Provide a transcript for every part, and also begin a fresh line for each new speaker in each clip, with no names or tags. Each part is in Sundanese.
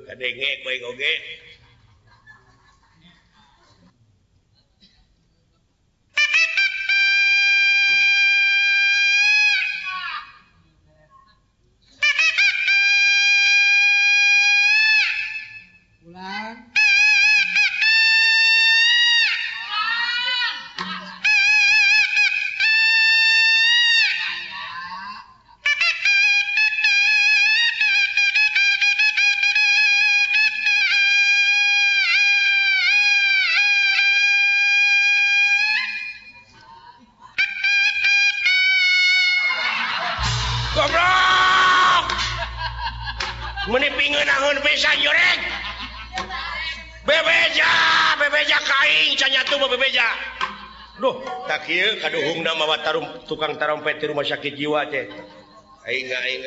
Kadenge kowe oge.
Pulang.
Goblok. Meuni pingeunaheun pisan jurek. Bebeja, bebeja ka aing canyatu mah bebeja. Duh, tak kieu kaduhungna mawa tarum tukang tarompet di rumah sakit jiwa teh. Aing aing.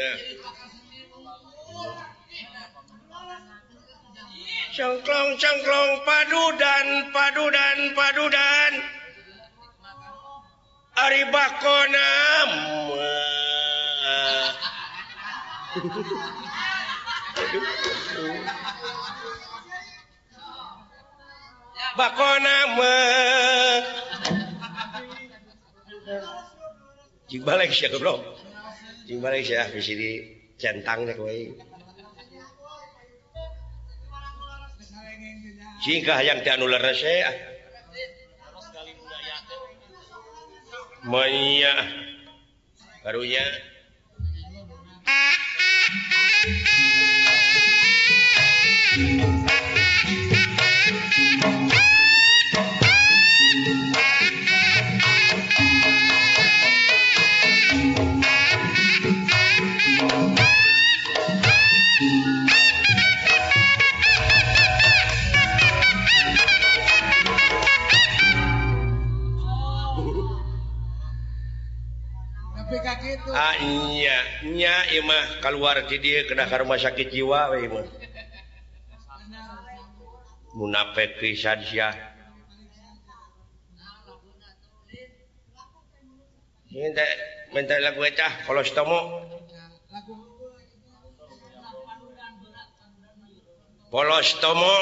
Cengklong cengklong padudan padudan padudan. Ari bakona mah. Bakona mah. Cing balik sia goblok. Cing balik sia bisi dicentang teh kowe. Cing kahayang teh anu leres ah. Maya karunya. Ah nya nya ieu mah kaluar ti dieu kedah ka rumah sakit jiwa we mah. Munafik pisan sia. Minta minta lagu eta Polostomo. Polostomo.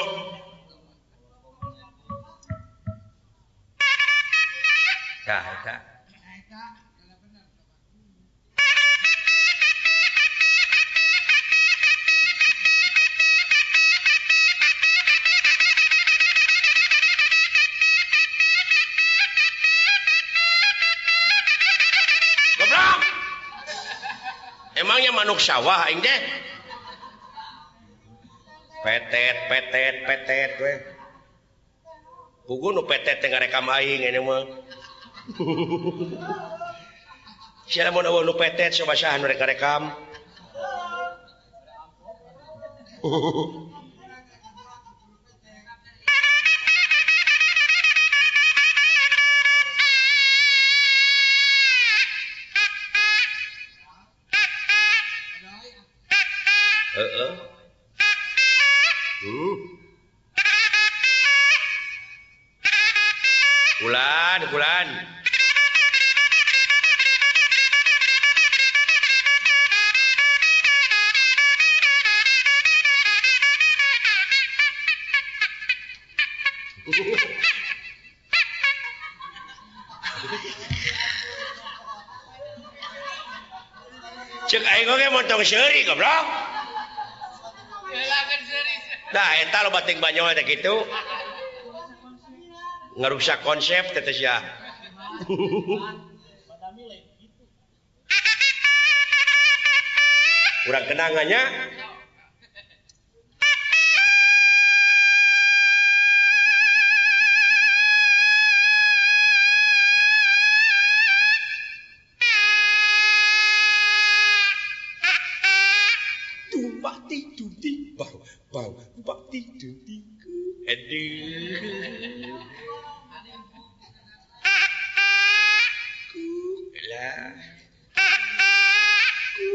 Tah eta. Emangnya manuk sawah aing teh? Petet petet petet we. Pugu nu petet teh ngarekam aing ini mah. Sia mun eueuh nu petet coba saha nu rek ngarekam. Heeh. Bulan, bulan. Cek aing oge montong seuri goblok. Nah, eta lo bating banyol teh kitu. Ngerusak konsep teh sia. Kurang kenangannya. Bau bak tidur tiku aduh ku lah ku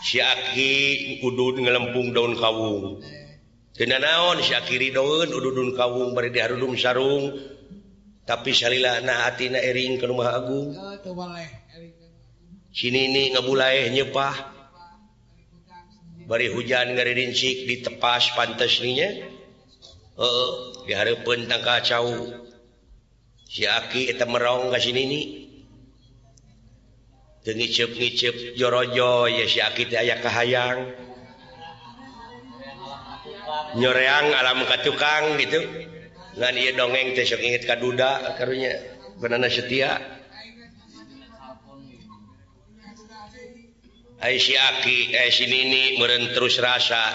si Aki udud ngelempung daun kawung teu naon si Aki ridoeun udud daun kawung bari diharudum sarung tapi salilana hatina ering ke rumah agung. Si Nini ngebulaeh nyepah bari hujan ngaridincik ditepas pantes ninya. Heeh, dihareupeun tangkal cau. Si Aki eta merong ka si Nini. Teu ngiceup-ngiceup jorojo ye si Aki teh aya kahayang. Nyoreang alam ka tukang gitu. Ngan ieu dongeng teh sok inget ka duda karunya banana setia. Ai si Aki si Nini meureun terus rasa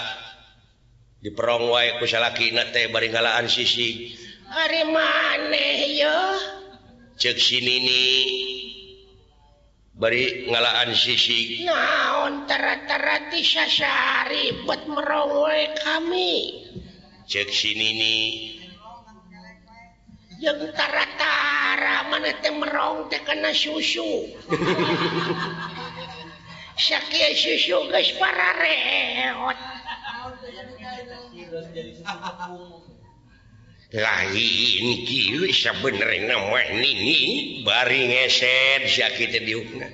diperong wae ku salakina teh bari ngalaan sisi. Ari maneh ye? Ceuk si Nini bari ngalaan sisi.
Naon tara-tara ti sasari bet merong wae kami.
Ceuk si Nini
jeung tara-tara mana teh merong teh kana susu. Sakieu susu geus parareot.
Lain kieu sabenerna mah Nini bari ngesed si Aki teh diukna.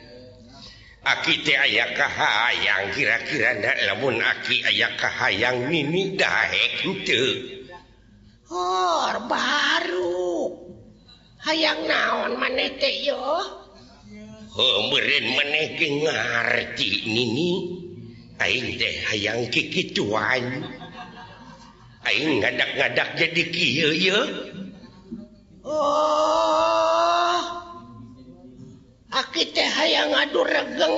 Aki teh aya kahayang kira-kira lamun Aki aya kahayang Nini daek henteu.
Hor baru hayang naon maneh teh yo?
Heuh meureun maneh ge ngarti Nini. Aing teh hayang kikituan. Aing ngadak-ngadak jadi kieu ye.
Oh. Aki teh hayang ngadu regeng.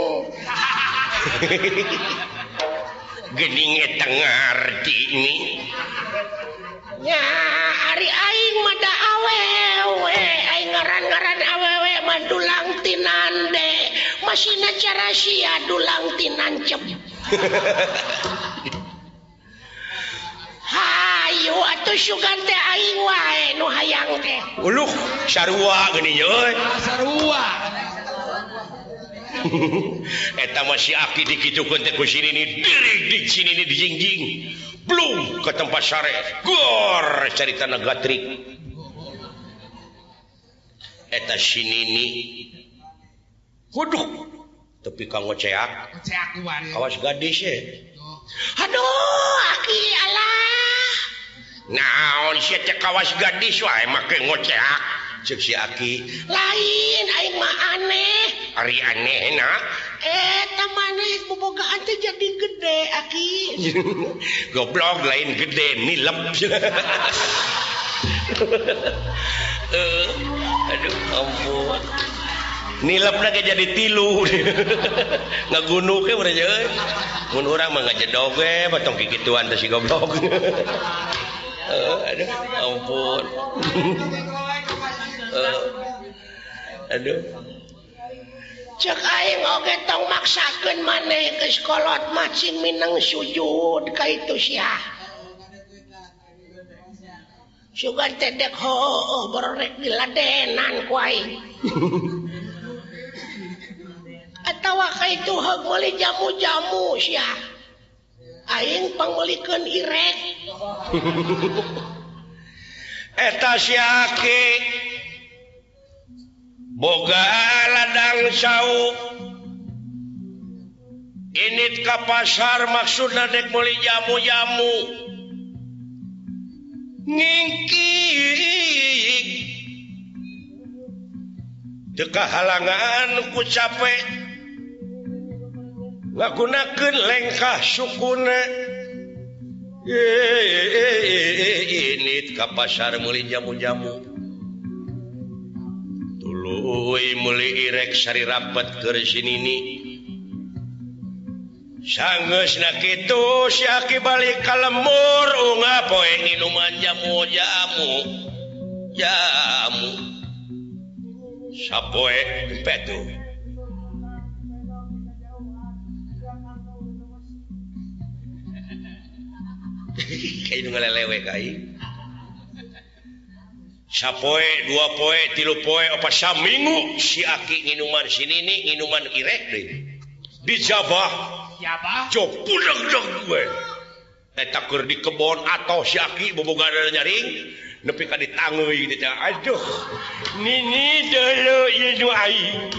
Geuning eta ngarti ni.
Nya ari aing mah da awewe, aing ngaran-ngaran awewe mah dulang tinande, masihna cara sia dulang tinancep. Hayu atuh sugan teh aing wae nu hayang teh.
Uluh sarua geuning euy.
Sarua.
Eta mah si Aki dikitukeun teh ku si Nini, dirig di si Nini dijingjing. Belum ke tempat sare, gor carita nagatrik. Eta si Nini, waduh, tapi kang ngoceak, kawas gadis ya.
Aduh, Aki alah.
Naon sia teh kawas gadis wae make ngoceak, ceuk si Aki.
Lain, aing mah aneh.
Ari aneh na.
Eta maneh bobogaan teh jadi gede Aki.
Goblok lain gede nilep. Aduh ampun. Nilepna ge jadi tilu. Ngagunuk ge urang euy. Mun urang mah ngajedog we batong kikituan teh si goblok. Aduh ampun. Aduh.
Cek aing oge tong maksakeun maneh geus kolot mah cing mineng sujud ka itu sia. Sugan teh dek hooh bororek diladenan ku aing. Atawa ka itu heug meuli jamu-jamu sia. Aing pangmeulikeun irek.
Eta si Aki boga ladang sauk init ka pasar maksudna dek meuli jamu-jamu ngingkik teu kahalangan ku capek ngagunakeun lengkah sukuna init ka pasar meuli jamu-jamu tuluy meuli irek sari rapet keur si Nini sanggeusna kitu si Aki balik ka lembur ungah poe nginuman jamu-jamu jamu sapoe empe tuh kayak nu ngalelewe ka aing sapoe dua poe tilu poe opat saminggu si Aki nginuman si Nini nginuman irek deui dijabah jabah cok gue eta keur di kebon atau si Aki bobogan nyaring nepi ka ditangeui teh aduh Nini deuleu ieu nu aing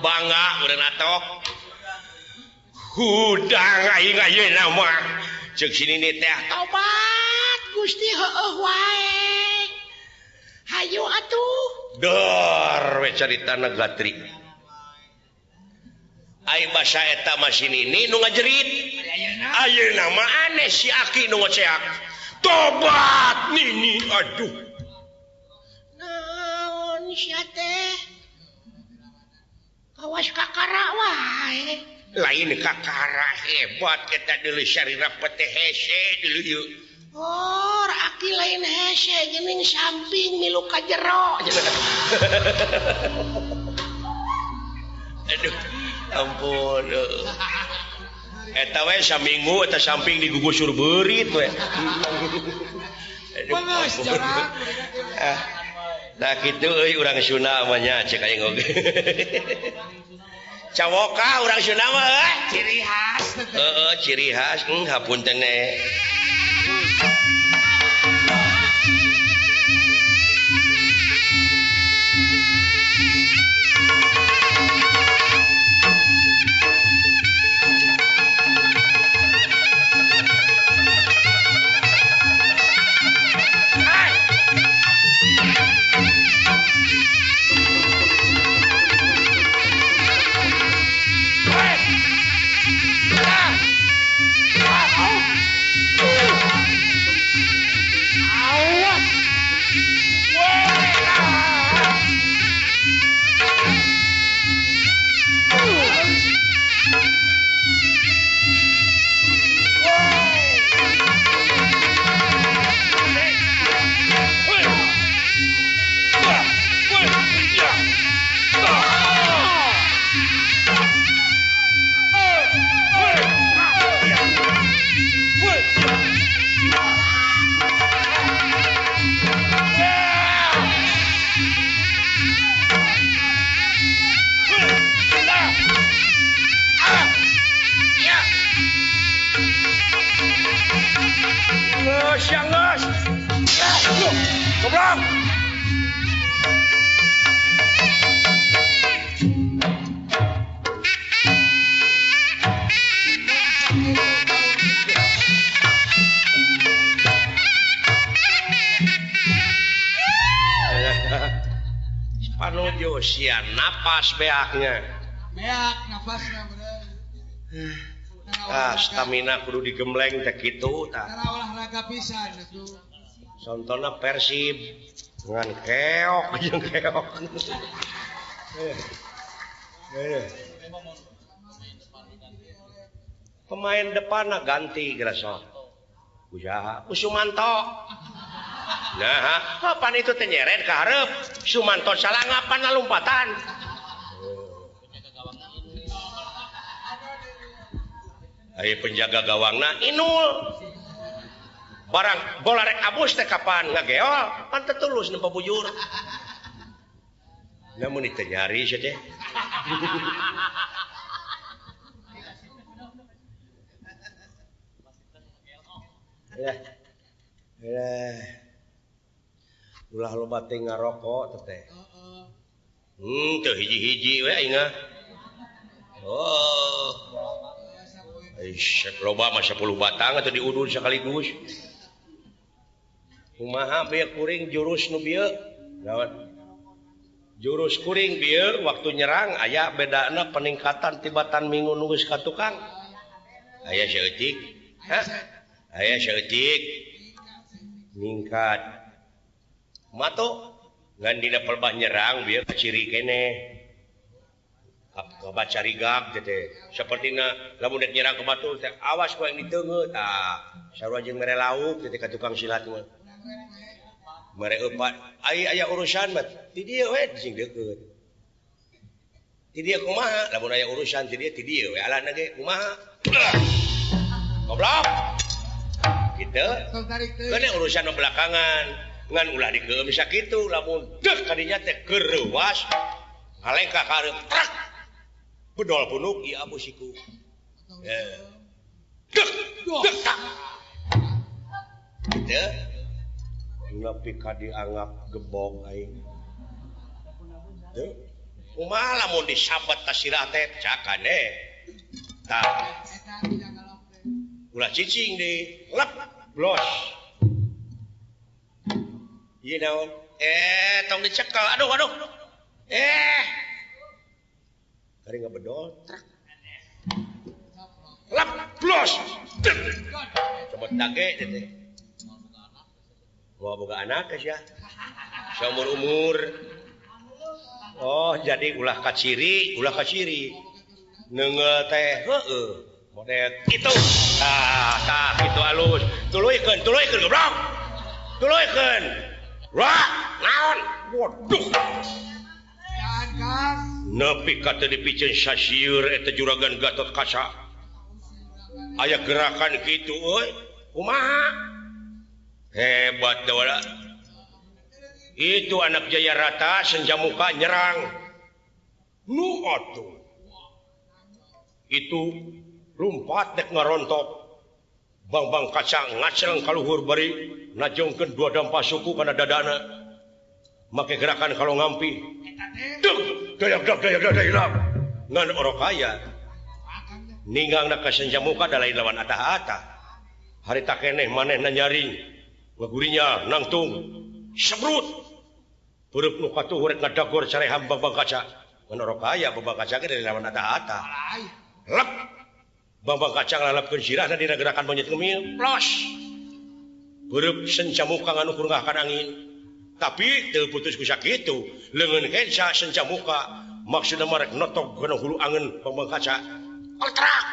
bangga urang atok hudang aing ayeuna mah cek si Nini teh
tobat Gusti heueuh wae hayu atuh
dor we caritana gatri ai basa eta mah si Nini nu ngajerit ayeuna mah aneh si Aki nu ngoceak tobat Nini aduh
naon sia teh kawas kakara wae
lain kakara hebat eta deuleu sarira teh hese deuleu ieu
oh Aki lain hese geuning samping milu ka jero
aduh ampun eta we saminggu eta samping digugusur beurit we
Bagus jarak
nah kitu euy urang Sunda mah nya cek aing oge cawoka urang Sunda mah euy
ciri khas
heeh ciri khas hapunten sia napas beaknya
beak napasna bener
ah stamina kudu digembleng teh kitu tah
olahraga pisan atuh
contona Persib ngan keok jeung keok pemain depanna ganti graso usaha Sumanto nah kapan itu teh nyeret ka hareup Sumanto salah ngapan lompatan Ayo penjaga gawangna Inul Barang bola rek abus teh kapan ngageol pan teu tulus nempo bujur. Namun itu nyari sia teh. Ya. Ya. Ulah loba teh ngarokok teh. Heeh. Teu hiji-hiji we aing mah. Oh. Eish, loba mah 10 batang atuh diudud sekaligus. Kumaha bieu kuring jurus nu bieu? Naon? Jurus kuring bieu waktu nyerang aya bedana peningkatan tibatan minggu nu geus ka tukang. Aya saeutik. Hah? Aya saeutik. Ningkat. Mato ngan dina pelbah nyerang bieu ciri keneh. Kabat carigak teh sapertina lamun dek nyerang ke batur teh awas ku yang diteungeut tah sarua jeung mere lauk teh ka tukang silat mah. Mere eupat ai aya urusan mah ti dieu we sing deukeut. Ti dieu kumaha lamun aya urusan ti dieu we alana ge kumaha. Goblok. Kitu. Keun urusan belakangan ngan ulah dikeum sakitu lamun deuk kadinya teh kereuwas ngalengkah ka hareup trak. Bedol punuk ieu abu siku. Dek, dek tak. Kitu. Nepi ka dianggap gebong aing. Teu. Kumaha lamun disabat ka sirah teh cakane. Tah. Ulah cicing deui. Lep blos. Ieu naon? Tong dicekel. Aduh, aduh. Kari ngebedol, trak. Lap, blos. Coba dage teh. Mau boga anak ya. Seumur-umur. Oh, jadi ulah kaciri, ulah kaciri. Neungeul teh heueuh. Modet kitu. Tah, tah kitu alus. Tuluykeun, tuluykeun goblok. Tuluykeun. Wah, naon? Waduh. Nepi ka teu dipiceun sasieur eta juragan Gatot Kaca. Aya gerakan kitu euy. Kumaha? Hebat dawala. Itu anak Jaya Rata senja muka nyerang. Nu atuh. Itu lumpat dek ngarontok. Bang-bang kaca ngacreng kaluhur bari najongkeun dua dampa suku kana dadana. Make gerakan kalau ngampi. Duk, dayak dak dayak dak dayak. Ngan orok kaya. Ninggang ka senja muka da lain lawan atah-atah. Harita keneh manehna nyaring. Ngagurinya nangtung. Sebrut. Peureub nu katuhur rek ngadagor careham bang-bang kaca. Ngan orok kaya bang-bang kaca ge lawan atah-atah. Lep. Bang-bang kaca ngalalapkeun sirahna dina gerakan monyet ngemil. Plos. Peureub senja muka nganukur ngahkan angin. Tapi teu putus ku sakitu leungeun kenca senja muka maksudna mah rek notok kana hulu angen bang-bang kaca. Koltrak.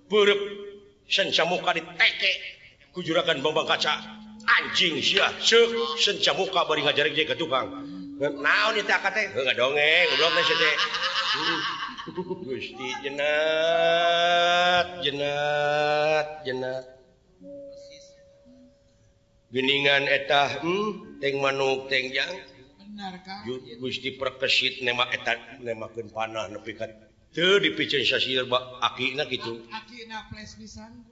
Peureub senja muka diteke ku juragan bang-bang kaca. Anjing sia ceuk senja muka bari ngajarek je ka tukang. Naon ieu teh akad teh? Heuh ngadongeng goblok teh sia teh. Gusti jenat jenat jenat. Geningan eta teng manuk teng jang.
Benar Kang.
Gusti perkesit nemak eta nemakeun panah nepi ka teu dipiceun sasieur akina kitu.
Akina flash pisan.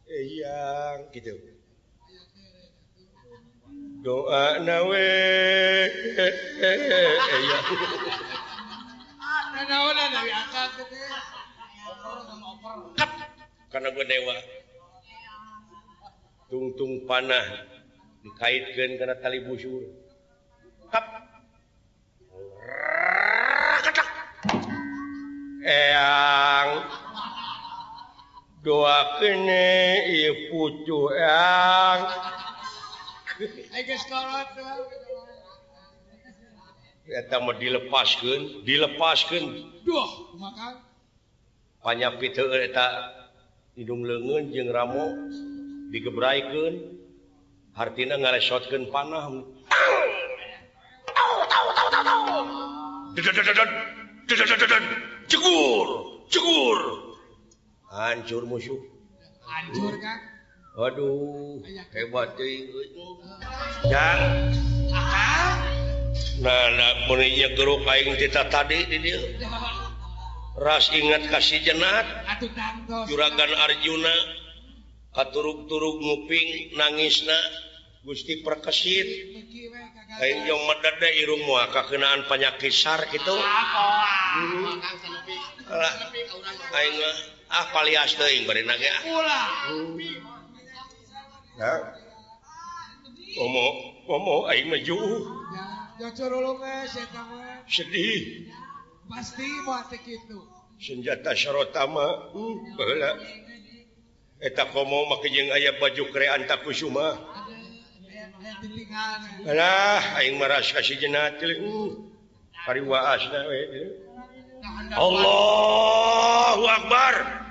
Eyang kitu. Doa nawe eyang.
Nanaonan dari akal teh.
Kap kana gua dewa. Tungtung panah dikaitkeun kana tali busur. Kap. Katak. Eyang. Doakeun ieu putu eyang.
Ai geus kolot.
Eta mah dilepaskeun, dilepaskeun.
Duh, kumaha?
Panyapit heueuh eta hidung leungeun jeung ramo digebraikeun hartina ngaresotkeun panah. Tau tau tau tau tau. Jegur, jegur. Hancur musuh.
Hancur kan?
Aduh, hebat teuing euy. Jang. Nah, nah mun nyegeruk aing teh tadi di dieu. Ras ingat ka si Jenat. Juragan Arjuna katurug-turug nguping nangisna Gusti Perkesit. Aing jeung medede irung moal kakeunaan panyakit sar kitu. Aing ah palias teuing barina ge ah. Nah. Komo, komo aing mah juuh. Sedih.
Pasti moal teh kitu.
Senjata Sarotama, baheula. Eta komo make jeung aya baju kre Antakusuma. Alah, aing mah ras ka si Jenat pariwaasna we. Allahu Akbar.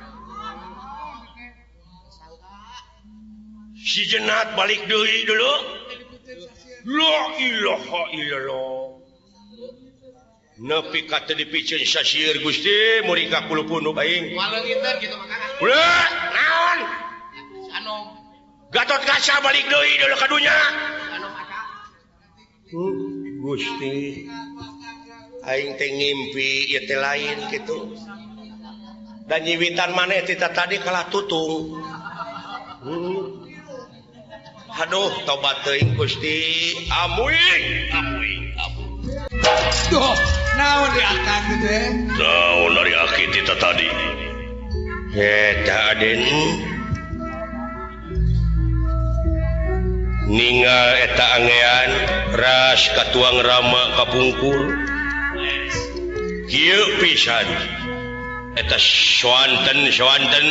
Si Jenat balik deui dulu. La ilaha illallah. Nepi ka teu dipiceun sasieur Gusti muring ka kulupunuk aing.
Waleungiteun kitu mah Kang.
Ulah, naon?
Anom.
Gatot Kaca balik deui dulu ka dunya. Gusti aing teh ngimpi ieu teh lain kitu. Dan nyiwitan maneh teh tadi kalah tutung. Aduh, tobat teuing Gusti. Amuing, amuing, amuing.
Duh, naon di akang teh?
Naon ari aki teh tadi? Eta Aden. Ningal eta angean ras katuang Rama kapungkur. Kieu pisan. Eta soanten-soanten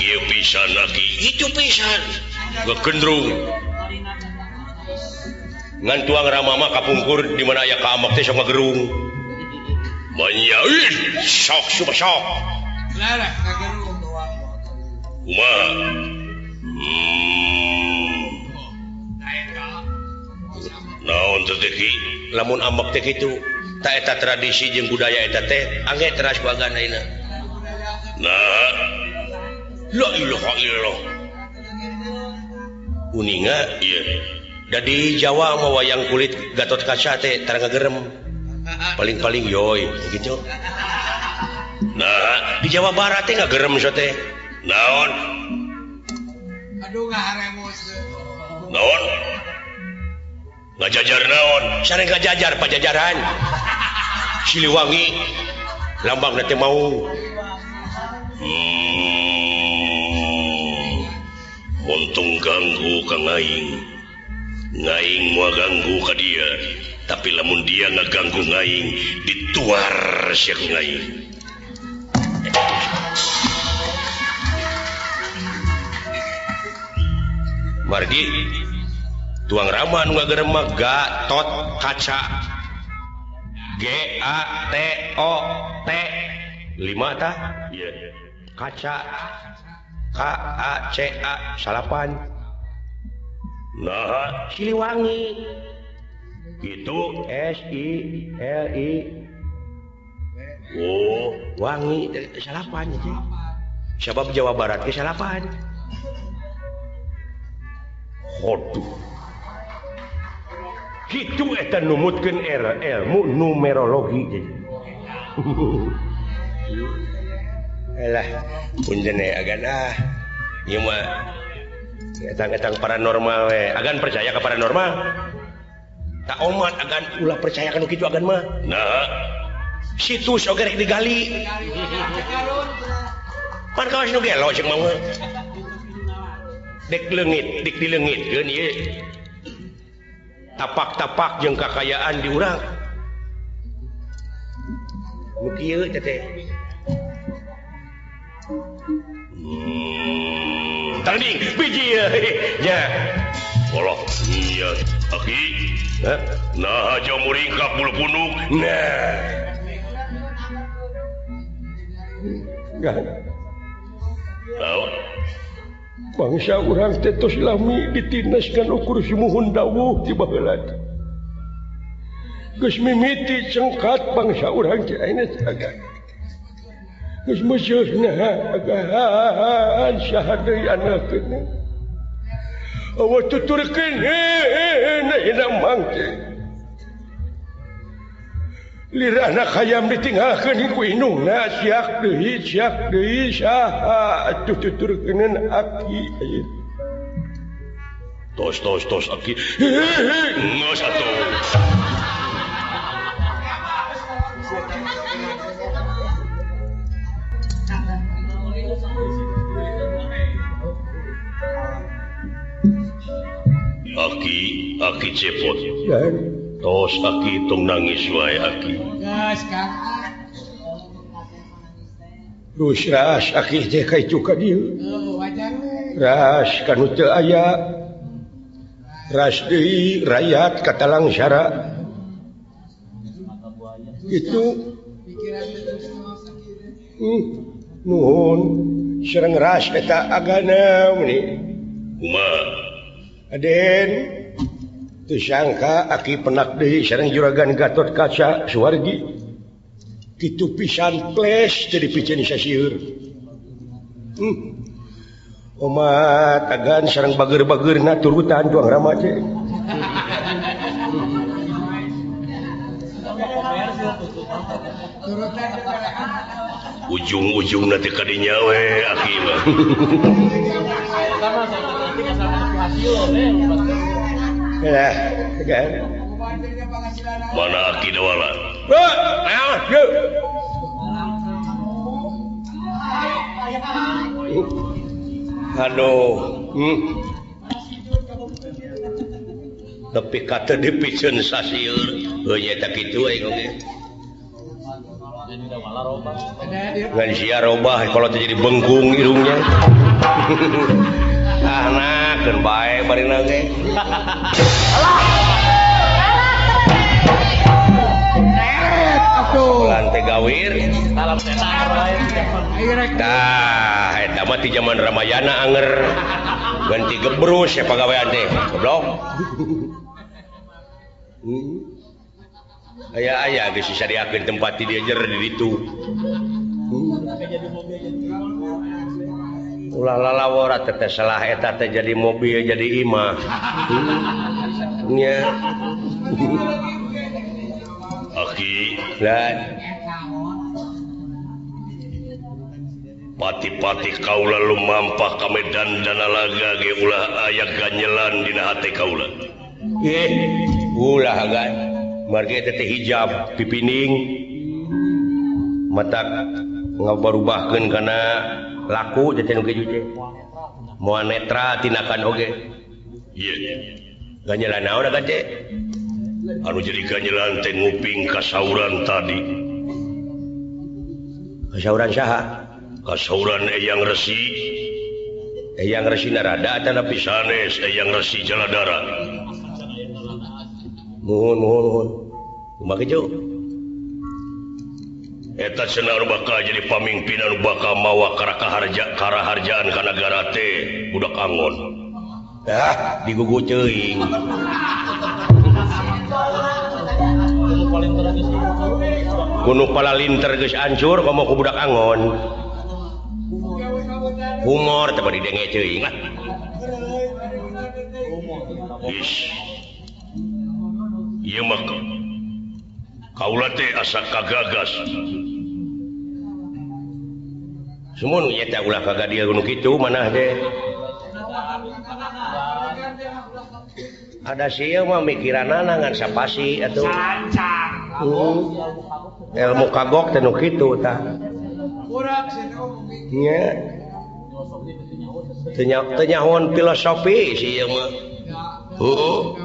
kieu pisan aki. Kitu pisan. Gegendrung. Ngan tuang Rama mah kapungkur di mana aya ka ambek teh sok ngagerung. Manya ih sok supa sok.
Lara ngagerung doang.
Kumaha? Naon teh ki? Lamun ambek teh kitu. Ta eta tradisi jeung budaya eta teh angge teras ku agana ayeuna. Nah. La ilaha illallah. Uninga ieu. Da di Jawa mah wayang kulit Gatot Kaca teh tara ngagerem. Paling-paling yoy gitu. Nah, di Jawa Barat teh ngagerem so teh. Naon?
Aduh ngaharemos.
Naon? Ngajajar naon? Sareng ngajajar pajajaran. Siliwangi lambang teh mau. Untung ganggu ka ngaing. Ngaing moal ganggu ka dia, tapi lamun dia ngaganggu ngaing, dituar sia ku ngaing. Margi tuang Rama nu ngagerem mah Gatot Kaca. G A T O T 5 tah? Ieu. Kaca K A C A 9. Nah, Siliwangi. Gitu S I L I. Oh, wangi 9 itu. Sabab Jawa Barat ke 9. Hoduh. Kitu eta numutkeun ilmu numerologi. Alah, punten we agan ah. Ieu mah etang-etang paranormal we. Agan percaya ka paranormal? Tak omat agan ulah percaya ka nu kitu agan mah. Nah, situs oge rek digali. Pan kawas nu gelo ceuk mah. Dek leungit, dik dileungitkeun ieu. Tapak-tapak jeung kakayaan di urang. Nu kieu teh teh. Tanding biji ya. Allah iya aki. Nah aja muringkak bulu punuk. Nah. Naon? Bangsa urang teh tos lami ditindas kan ukur sumuhun dawuh ti baheula. Geus mimiti cengkat bangsa urang teh ayeuna teh. Geus musuhna agan saha deui anakna. Awa tuturkeun hina mang teh. Lirana hayam ditinggalkeun ku indungna siak deui saha atuh tuturkeun aki ayeuna. Tos tos tos aki. Geus atuh. Aki aki cepot. Tos aki tong nangis wae aki.
Geus Kang.
Terus ras aki teh ka itu ka dieu.
Heuh wajar we.
Ras kanu teu aya. Ras deui rakyat katalangsara. Gitu. Nuhun sareng ras eta agana meni. Kumaha? Aden teu sangka aki penak deui sareng juragan Gatot Kaca Suwargi. Kitu pisan ples teu dipiceun sasieur. Omat agan sareng bager-bageurna turutan tuang rama teh. Ujung-ujungna teh ka dinya we aki mah. Ya, kan. Mana aki dawala? Aduh, Tapi kata dipiceun sasieur, heuh nya eta kitu aing oge. Ngan sia robah kalau teh jadi bengkung irungnya. Ah, keun bae barina ge. Atuh lantai gawir. Tah, eta mah ti jaman Ramayana anger. Ganti gebrus ya pagawean teh, goblok. Aya-aya geus disadiakeun tempat di dieu jer di ditu. Ulah lalawora teh salah eta teh jadi mobil jadi imah. Nya. Aki lan pati-pati kaula lumampah ka medan danalaga ge ulah aya ganyelan dina hate kaula. Ulah agan margi eta teh hijab pipining matak ngabarubahkeun kana laku teh nu kitu teh. Moal netra tinakan oge. Ieu ganyelan naon agan teh? Anu jadi ganyelan teh nguping kasauran tadi. Kasauran saha? Kasauran Eyang Resi. Eyang Resi Narada atanapi sanes Eyang Resi Jaladara. Nuhun nuhun nuhun. Kumaha kitu? Eta cenah anu bakal jadi pamimpin anu bakal mawa karaharjaan ka nagara teh budak angon. Ah, digugu teuing. Kuno palalinter geus hancur komo ku budak angon. Humor teh bari denge teuing lah. Ish. Ieu mah kaula teh asa kagagas. Sumun nya teh ulah kagadia nu kitu manah teh. Ada sieu mah mikiranana ngan sapasi atuh. Ilmu kagok teh nu kitu tah. Nya. Teu nyahoan filosofi si ieu mah. Heuh.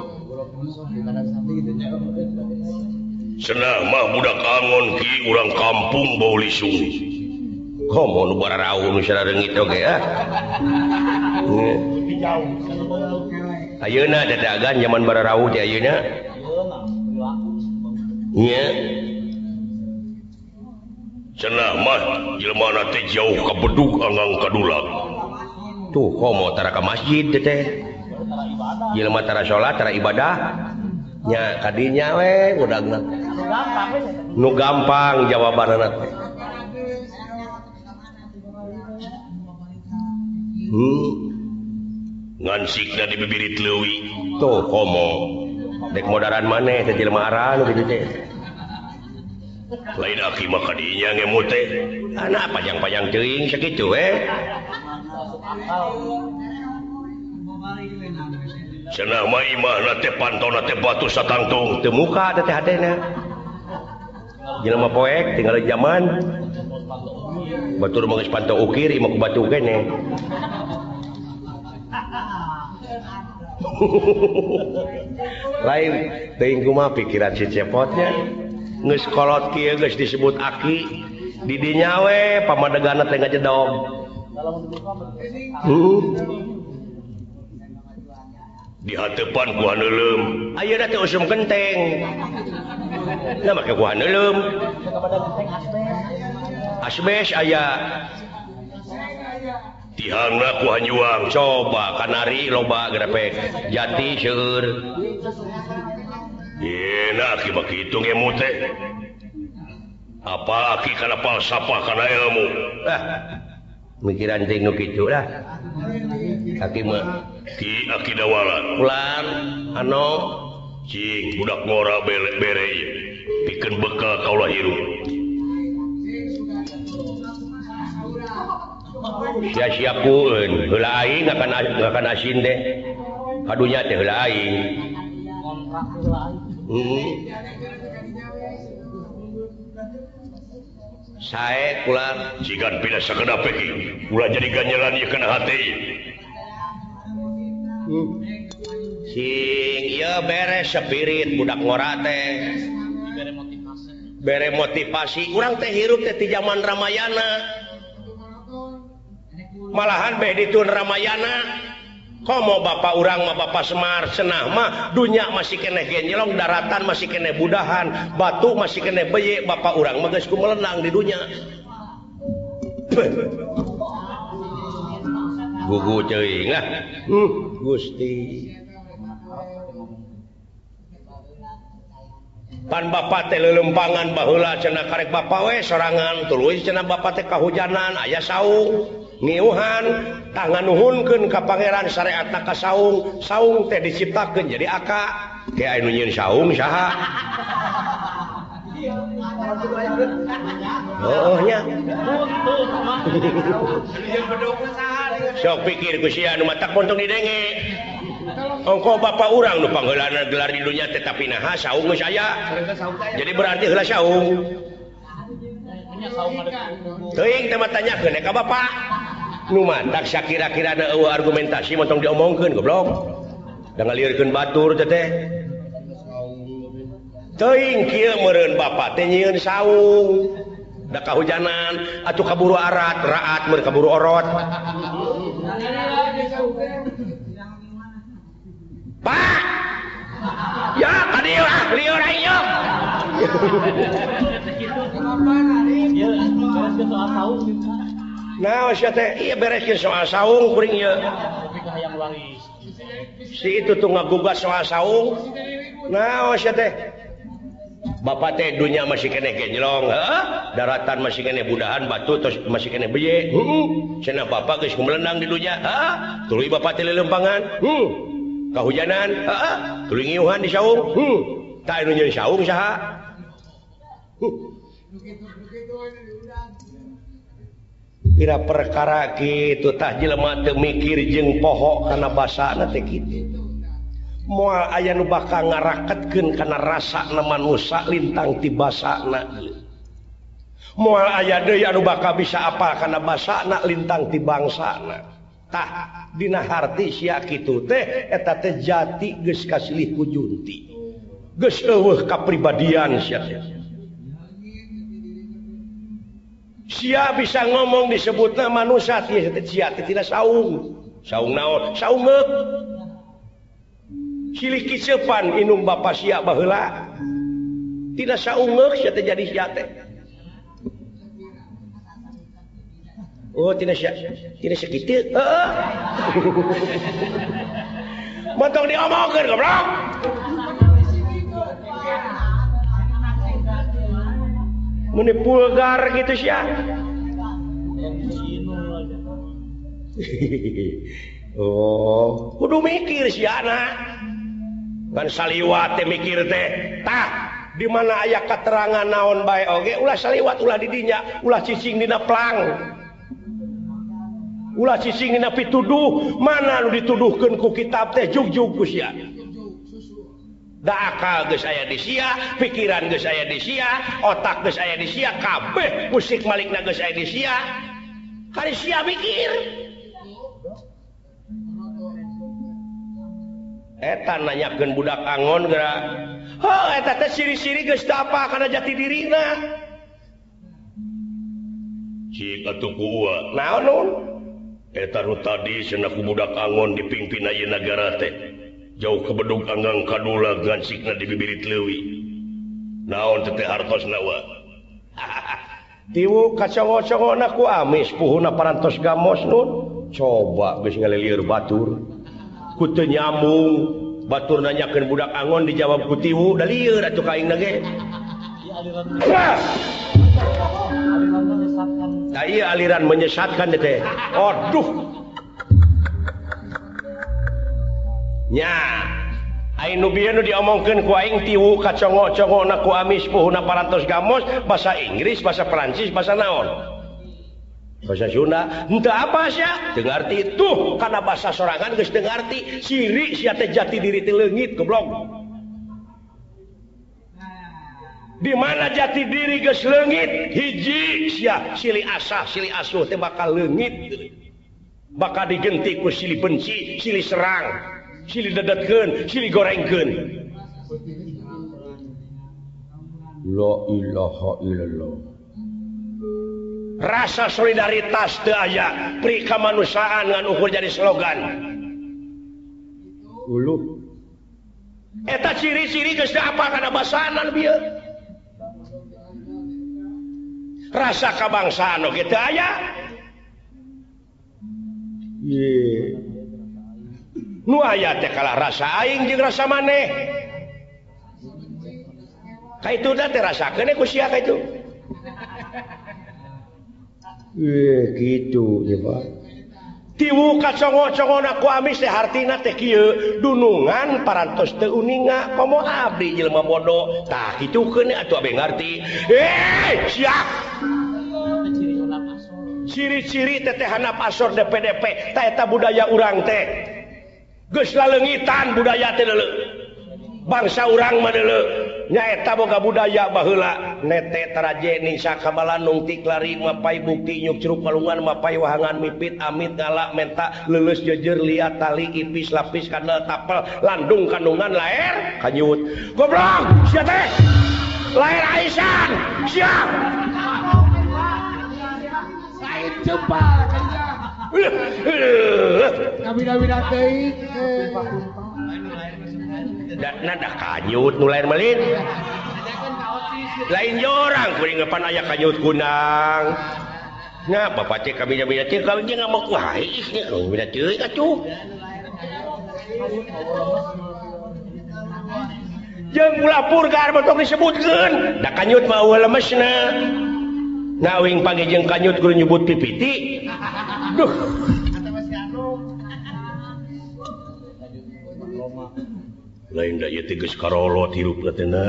Cenah mah budak angon ki urang kampung bau lisung. Komo nu bararauh nu sarareungit oge ah. Ayeuna dadagan zaman bararauh teh ayeuna. Nya. Cenah mah jelema teh jauh ka bedug anggang ka dulag. Tuh komo tara ka masjid teh. Jelema tara salat tara ibadah. Nya kadinya we budagna. Nu gampang jawabanana teh. Ngan sikna dibibirit leuwi. Tuh komo. Dek modaran maneh teh jelema aran kitu teh. Lain aki mah kadinya ngemut teh. Anak panjang-panjang teuing sakitu we. Cenah mah imahna teh pantona teh batu satangtung teu muka teh hatena. Jelema poek tinggal zaman. Batur mah geus panto ukir imah ku batu keneh. Lain teuing kumaha pikiran si cepotnya. Geus kolot kieu geus disebut aki di dinya we pamadegana teh ngajedog. Di hatepan ku haneuleum. Ayeuna teh usum genteng. Nah make ku haneuleum. Asbes aya. Tihangna ku hanjuang coba kanari loba gerepek jati seueur. Yeuna aki mah kitu ngemut teh. Apa aki kana falsafah kana ilmu. Ah. Mikiran teh nu kitu lah. Aki mah ki aki dawala. Ular ano cing budak ngora bere ieu. Pikeun bekal kaula hirup. Sia-sia kueun heula aing akan asin teh. Kadunya teh heula aing. Sae kula jigan pindah sakedap iki ulah jadi ganjelan ieu kana hate. Sing ieu beres spirit budak ngora teh. Bere motivasi. Urang teh hirup teh ti zaman Ramayana. Malahan beh ditun Ramayana. Komo bapak urang mah bapak Semar cenah mah dunya masih keneh genjelong, daratan masih keneh budahan, batu masih keneh beye, bapak urang mah geus kumelenang di dunya. Gugu teuing lah. Gusti. Pan bapak teh leuleumpangan baheula cenah karek bapak we sorangan tuluy cenah bapak teh kahujanan aya saung. Ngiuhan tah nganuhunkeun ka pangeran syariatna ka saung, saung teh diciptakeun jadi aka. Ke aya nu nyieun saung saha? Heuh nya. Sok pikir ku sia nu matak montong didenge. Ongko bapak urang nu pangheulana gelar di dunya teh tapi naha saung geus aya. Jadi berarti heula saung. Teuing teh mah tanyakeun ka bapak. Nu matak sakira-kirana eueuh argumentasi montong diomongkeun goblok. Da ngalieurkeun batur teh teh. Teuing kieu meureun bapak teh nyieun saung. Da kahujanan atuh kaburu arat, raat meur kaburu orot. Pak. Ya ka dieu ah, lieur aing yeuh. Nah, sia teh ieu bereskeun soal saung kuring ieu. Si itu tuh ngagugat soal saung. Nah, sia teh. Bapak teh dunya masih keneh genjlong, heuh? Daratan masih keneh budahan, batu terus masih keneh beye. Heeh. Cenah bapak geus kumelenang di dunya, heuh? Tuluy bapak teh leuleumpangan. Heuh. Kahujanan, heuh? Tuluy ngiuhan di saung. Heuh. Tah anu nyieun saung saha? Kira perkara kitu tah jelema teu mikir jeung poho kana basana teh kitu. Moal aya nu bakal ngaraketkeun kana rasana manusa lintang ti basana. Moal aya deui anu bakal bisa apal kana basana lintang ti bangsana. Tah dina harti sia kitu teh eta teh jati geus kasilih ku junti. Geus eueuh kapribadian sia teh. Sia bisa ngomong disebutna manusia sia teh tina saung. Saung naon? Saungeuk. Silih kicepan inum bapa sia baheula. Tina saungeuk sia teh jadi sia teh. Oh tina sia, tina sakitu. Heeh. Montong diomongkeun goblok. Meni pulgar gitu sia. Oh, kudu mikir si anak. Kan saliwat teh mikir teh. Tah, di mana aya keterangan naon bae oge ulah saliwat ulah di dinya, ulah cicing dina plang. Ulah cicing dina pituduh, mana nu dituduhkeun ku kitab teh jugjug ku sia. Da akal geus aya di sia, pikiran geus aya di sia, otak geus aya di sia, kabeh musik malikna geus aya di sia. Kari sia mikir. Eta nanyakeun budak angon geura. Heuh eta teh siri-siri geus teu apa kana jati dirina. Cik atuh ku uwa. Naon nun? Eta nu tadi cenah ku budak angon dipimpin ayeuna nagara teh. Jauh ke bedug anggang kadula gansikna di bibirit leuwi. Naon teh hartosna wa? Tiwu kacongo-congona ku amis puhuna parantos gamos nun. Coba geus ngalilieur batur. Ku teu nyambung batur nanyakeun budak angon dijawab ku tiwu da lieur atuh ka aing ge. Nah, iya aliran menyesatkan teh. Aduh. Nya, aing nu bieu nu diomongkeun ku aing tiwu kacongo-congona ku amis puhuna parantos gamos bahasa Inggris, bahasa Perancis, bahasa naon? Bahasa Sunda, henteu apa sia? Teu ngarti tuh kana bahasa sorangan geus teu ngarti. Siri sia teh jati diri teh leungit goblok. Di mana jati diri geus leungit, hiji sia silih asah, silih asuh teh bakal leungit. Bakal digenti ku silih benci, silih serang, silih dedetkeun, silih gorengkeun. La ilaha illallah. Rasa solidaritas teu aya, pri kamanusiaan ngan ukur jadi slogan. Uluh. Eta ciri-ciri geus teu apa kana basanan bieu. Rasa kebangsaan oge teu aya. Ye. Nu aya teh kalah rasa aing jeung rasa maneh. Ka itu da teh rasakeun ku sia ka itu. Gitu ya Pak. Tiwu kacongo-congona ku amis teh hartina teh kieu dunungan parantos teu uninga komo abdi jelema bodoh. Tah kitukeun atuh abdi ngarti. Siap. Ciri-ciri teteh handap asor DPDP tah eta budaya urang teh. Geus laleungitan budaya teh deuleu. Bangsa urang mah deuleu. Nyaeta boga budaya baheula nete taraje nisa kabalanung tiklari mapai bukti nyuk ceruk palungan mapai wahangan mipit amit ngala menta leuleus jejer liat tali ipis lapis kandel tapel landung kandungan laer kanyut goblok sia teh laer aisan siap
lain jempal kabina-bina teuing
nada kanyut nu lain melin lain jorang kuring ngepan aya kanyut kunang nya bapak teh kami bina teh kami jeung ngamuk wae ih bina teuing atuh jeung ulah purgar betok disebutkeun da kanyut mah eueuh lemesna na uing pagi jeung kanyut kudu nyebut pipiti duh lain da ieu teh geus karolot hirup teh na.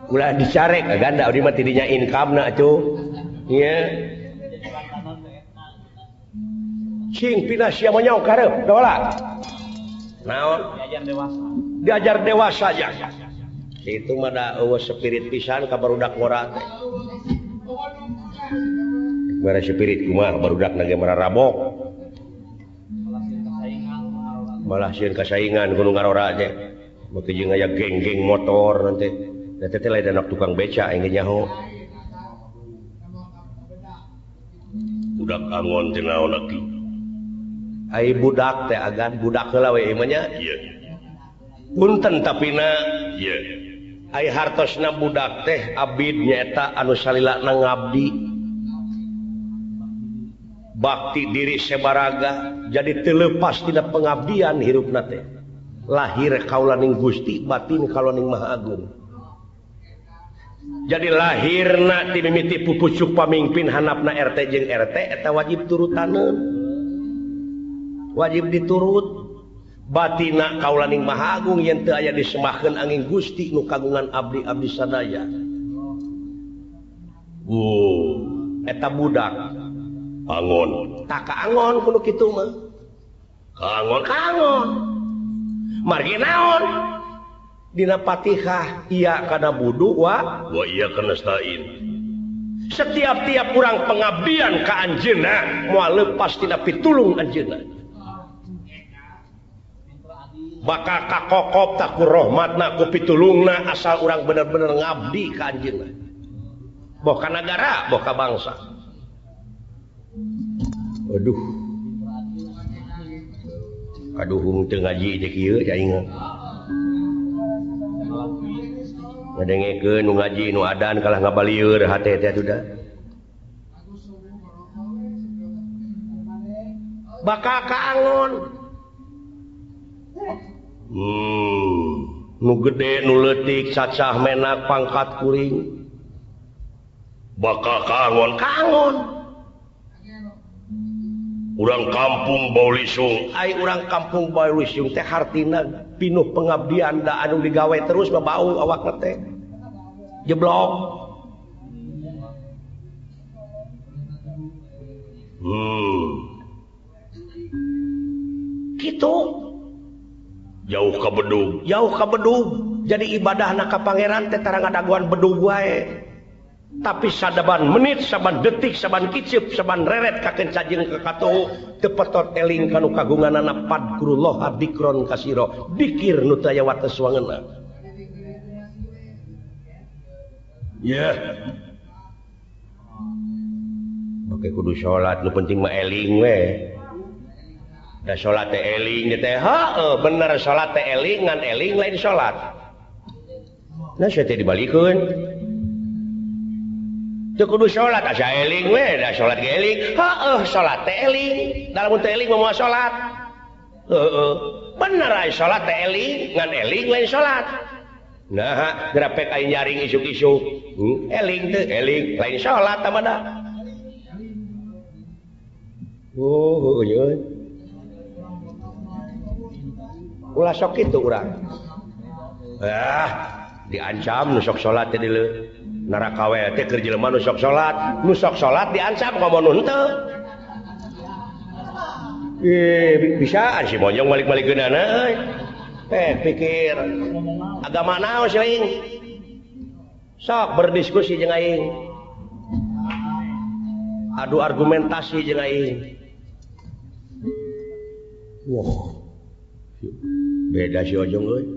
Ulah dicarek ganda abdi mah tidinya income-na atuh. Nya. Cing pindah sia monyong kareup dola. Naon?
Diajar dewasa.
Diajar dewasa ya. Itu mah da eueuh spirit pisan ka barudak ngora teh. Mere spirit kumaha barudak na ge mararabok. Malah sieun kasaingan kudu ngarora teh. Beuki jeung aya geng-geng motor nanti. Da teh lain anak tukang beca aing ge nyaho. Budak angon teh naon aki? Ai budak teh agan budak heula we ieu mah nya. Ieu. Punten tapina ieu. Ai hartosna budak teh abid nyaeta anu salilana ngabdi. Bakti diri sebaraga jadi terlepas tidak pengabdian hirupna teh. Lahir kaulaning Gusti, batin kaulaning Maha Agung. Jadi lahirna ti mimiti pupucuk pamimpin hanapna RT jeung RT eta wajib turutaneun. Wajib diturut. Batina kaulaning Maha Agung yen teu aya disembahkeun angin Gusti nu kagungan abdi-abdi sadaya. Eta budak angon. Tak kaangon kudu kitu mah. Kaangon kaangon. Margi naon? Dina Fatihah iya kana budu wa iya kana nasta'in. Setiap-tiap urang pengabdian ka anjeunna moal lepas tina pitulung anjeunna. Bakal kakokop tak ku rahmatna ku pitulungna asal urang bener-bener ngabdi ka anjeunna. Boh ka nagara, boh ka bangsa. Aduh. Aduh teu ngaji teh kieu aing. Ngadengekeun nu ngaji nu adan kalah ngabalieur hate teh atuh da. Bakal kaangon. Nu gede nu leutik cacah menak pangkat kuring. Bakal kaangon kaangon. Urang kampung Baulisung, ai urang kampung Baulisung teh hartina pinuh pengabdian da anu digawe terus babau awakna teh. Jeblok. Kitu. Jauh ka bedug, jauh ka bedug. Jadi ibadahna ka pangeran teh tara ngadaguan bedug wae. Tapi sadaban menit, saban detik, saban kicip, saban reret kaken cajeng ke katuhu teu petot eling kanu kagunganana padkurullah dikron kasiro dikir nu teu aya wates wangeunna. Yeah. Oke kudu salat nu penting mah eling we. Da salat teh eling teh heueuh bener salat teh eling ngan eling lain salat. Nah sia teh dibalikeun. Teu kudu salat asa eling we, da salat ge eling. Heueuh salat teh eling, da lamun teu eling mah moal salat. Heueuh, bener ai salat teh eling, ngan eling lain salat. Nah, grapek aing nyaring isuk-isuk. Eling teu eling lain salat tah mah. Oh, heueuh. Ulah sok kitu urang. Ah, diancam nu sok salat teh dieu. Neraka we teh keur jelema nu sok salat, nu sok salat diancam komo nu henteu. Bisaan si Monyong balik-balikeunana euy. Pikir agama naon si aing? Sok berdiskusi jeung aing. Adu argumentasi jeung aing. Wah. Beda si Ojong euy.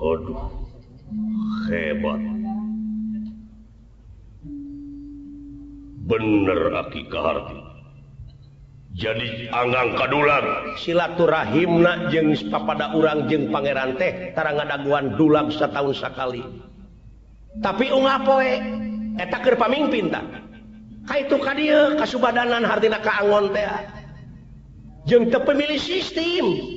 Aduh, hebat. Bener aki kaharti. Jadi anggang kadulang silaturahimna jeung papada urang jeung pangeran teh tara ngadaguan dulang satahun sakali. Tapi unggal poe eta keur pamingpin tah. Ka itu ka dieu kasubadanan hartina kaangon teh. Jeung teu pemilih sistem.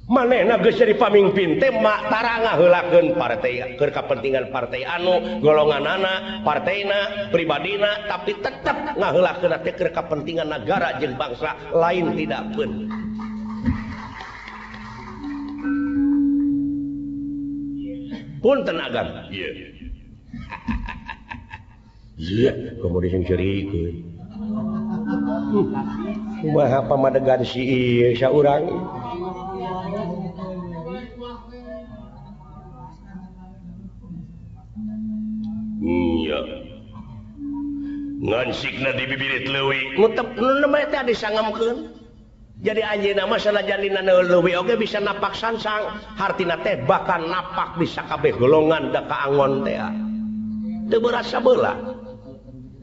Manehna geus jadi pamingpin teh mak tara ngaheulakeun partai keur kapentingan partai anu golonganana partaina pribadina tapi tetep ngaheulakeun teh keur kapentingan nagara jeung bangsa lain tidak pun. Punten agam. Iya. Iya, komo sing ceurikeun. Kumaha pamadegan si ieu saurang. Iya. Ngansikna di bibirit leuwi. Nu teu teh disangemkeun. Jadi anjeunna mah sanajan dina leuwi oge bisa napak sansang. Hartina teh bakal napak di sakabeh golongan da kaangon teh. Teu berasa beula.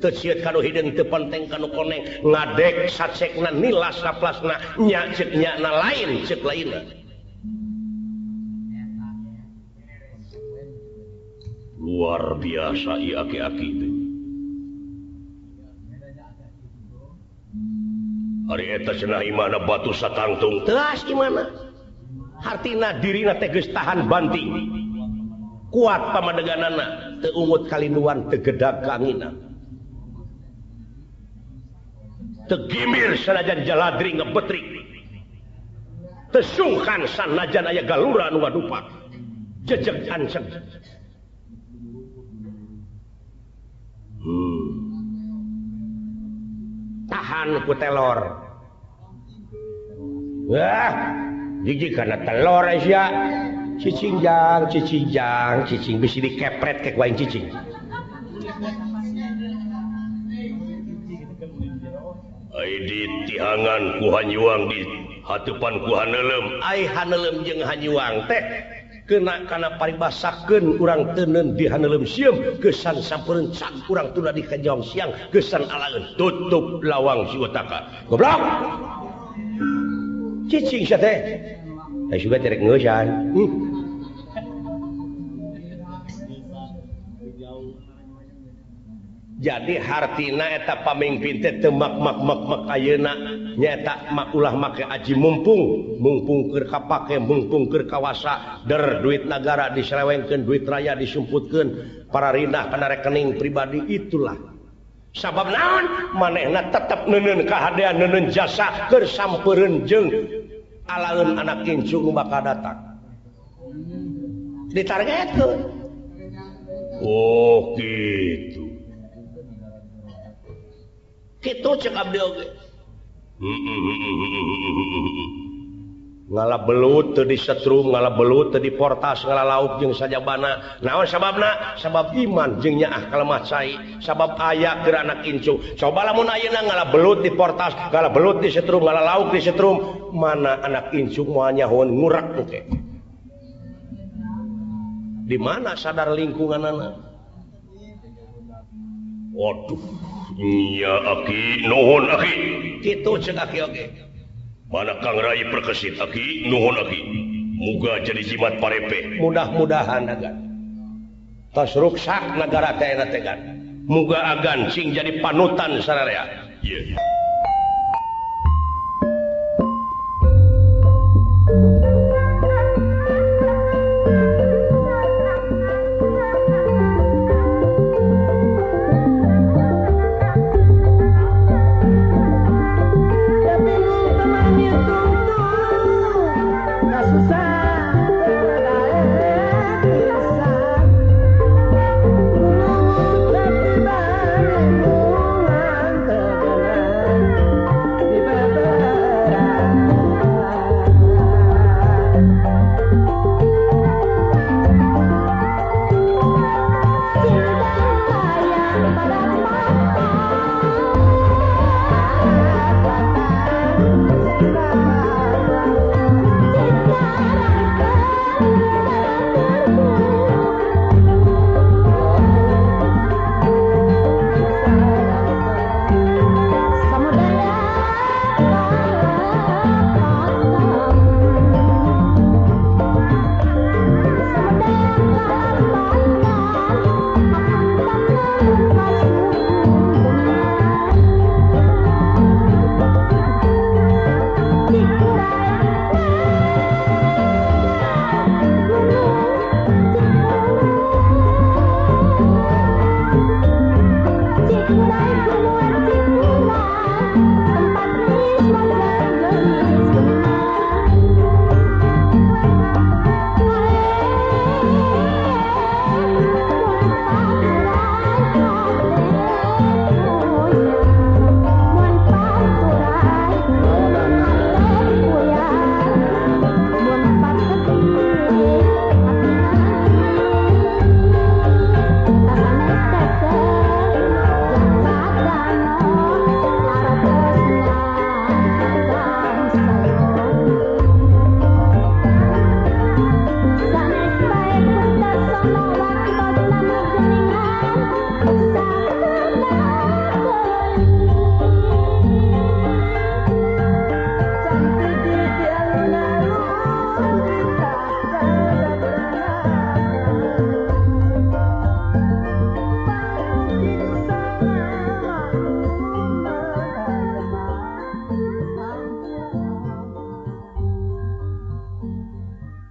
Teu sieut ka nu hideung teu penteng ka nu koneng ngadek sacekna nilas saplasna nya ceuk nyana lain ceuk lainna. Luar biasa ieu aki-aki teh. Ari eta cenah imahna batu satangtung. Teas imahna. Hartina dirina teh geus tahan banting. Kuat pamadeganana, teu ungut kalinduan, teu gedag kaangina. Teu gimir sanajan jaladri ngebetrik. Teu sungkan sanajan aya galura nu ngadupak. Jejeg anceg. Tahan ku telor. Wah, jijik karena telor sia. Cicing jang, cicing jang, cicing bisi dikepret ke ku aing cicing. Ai di tihangan ku hanyuang di hatupan ku haneuleum. Ai haneuleum jeung hanyuang teh kena kana paribasakeun urang teuneun di haneuleum sieum geusan sampereun cak urang tunda di kejong siang geusan alaeun tutup lawang si utaka. Goblok. Cicing sia teh. Ai sugan cerek ngeusan. Jadi hartina eta pamimpin teh teu mak-mak-mak ayeuna nyaeta mak ulah make aji mumpung, mumpung keur kapake, mumpung keur kawasa, der duit nagara diselewengkeun, duit raya disumputkeun, para rindah kana rekening pribadi itulah. Sabab naon? Manehna tetep neuneun kahadean, neuneun jasa keur sampereun jeung alaeun anak incu nu bakal datang. Ditargetkeun. Oh gitu. Kitu cek abdi oge. Ngala belut teu disetrum, ngala belut teu diportas, ngala lauk jeung sajabana. Naon sababna? Sabab iman jeung nyaah kalemah cai, sabab aya keur anak incu. Coba lamun ayeuna ngala belut diportas, ngala belut disetrum, ngala lauk disetrum, mana anak incu moal nyahoan ngurek engke. Di mana sadar lingkunganana? Waduh. Nya aki nuhun aki. Kitu cek aki oge. Mana Kang Rai perkesit aki nuhun aki. Muga jadi jimat parepe. Mudah-mudahan agan. Tos ruksak nagara teh eta teh gan. Muga agan sing jadi panutan sararea. Ieu.
Susah.